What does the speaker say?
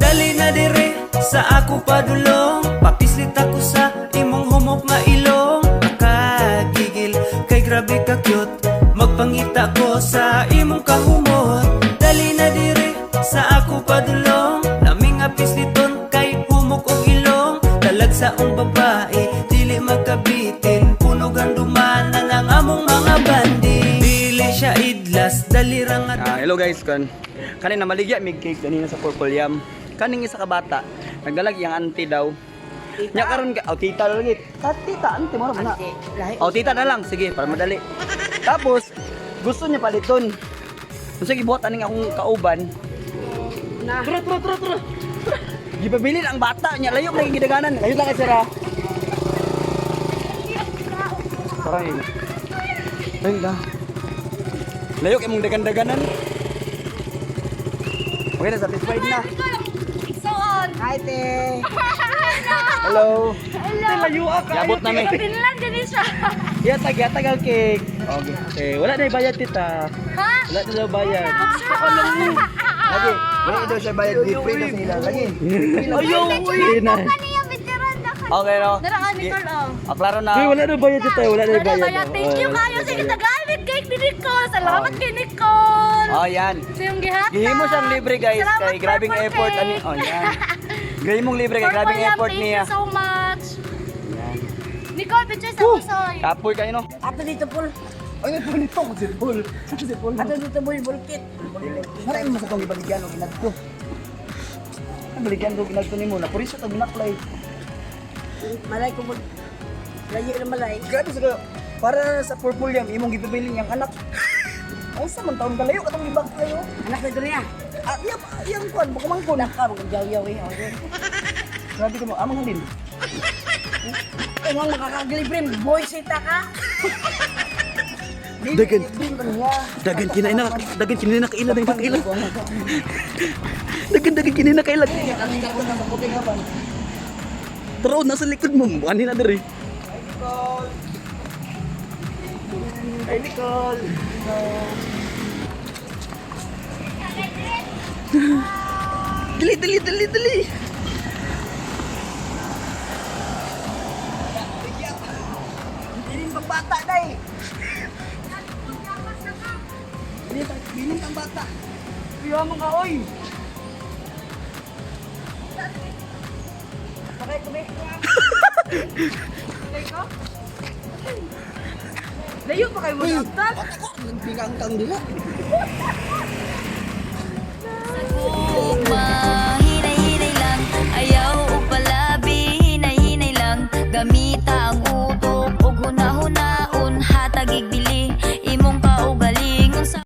Dali na dire sa ako padulong. Papislit ako sa imong humok nga ilong. Makagigil kay grabe ka cute. Magpangita ko sa imong kahumot. Dali na dire sa ako padulong. Lami nga pisliton kay humok og ilong. Talag sa ong babae, dili magkabitin. Punog ang dumana ng among mga banding. Dili siya idlas, dali ra nga. Ah, hello guys, kan. Kanina maligya mig cake kanina sa Purple Yam. Kaning isa ka bata, nagdalag iyang auntie daw. Nya karon ka, oh, tita lagi. Ta tita, auntie mo na. Oh, tita na lang, sige, para madali. Tapos gusto niya paliton. Unsa gibuhat aning akong kauban? Tara, tara, tara, tara. Gipabilin ang bata niya, layo lagi gidaganan. Layo lang kay sir ah. Tara yun. Ayun na. Layo kay mong dagan-daganan. Okay na, satisfied na. So on. Hi, te. Hello. Hello. Layo ka. Yabot na mi. Finland din siya. Yatag, yatag ang cake. Okay. Eh, wala na bayad, tita. Ha? Wala na daw bayad. Lagi, wala daw siya bayad. Di free na sila. Lagi. Ayaw, uy. Na. Kaniya veteran na ka. Okay, no. Dara ka Nicole oh. Ah, klaro na. Uy, wala na bayad, tita. Wala na Wala bayad. bayad. Thank you Oh, kayo. wala Sige, na bayad. tagamit cake ni Nicole. Salamat kay Nicole. Oh, yan. Sa iyong gihatag. Gihimo siyang libre, guys, Salamat, kay grabing Purple effort Cake. ani. Oh, yan. Gihimong libre kay Purple grabing Yam, effort thank niya. you so much. Yan. Nicole, picture sa pusoy. Kapoy kayo no. Ato dito, Paul. Ay, ito nito si Paul. Si Paul. Ato dito, Paul. Bulkit. Maraming mo sa kong ibaligyan o ginagto. Ang baligyan ko ginagto nimo na purisyo tag naklay. Malay ko, Paul. Layo na malay. Grabe sa para sa Purple Yam imong gipabili niyang anak. Ang sa man taon kalayo katong gibaklay oh. Anak na niya. Ah, iyang iyang kuan baka mangkon. Naka, magjaw-yaw eh. Okay. Grabe ka mo amang halin. Ay, mga makakaglibre. Boy, sita ka. Dagan. Dagan kinaina, dagan kinaina kaila, dagan kaila. Dagan dagan kinaina kaila. Tara, nasa likod mo. Ani na diri. Hi, Nicole. Dali, dali, dali, dali. Bilin pang bata, day. Bilin pang bata. Kuya mo ka, oy. Pakay, kubi. Layo pa kayo mo. Nagbingangkang nila. Ugma, hinay-hinay lang. Ayaw og palabi, hinay-hinay lang. Gamita ang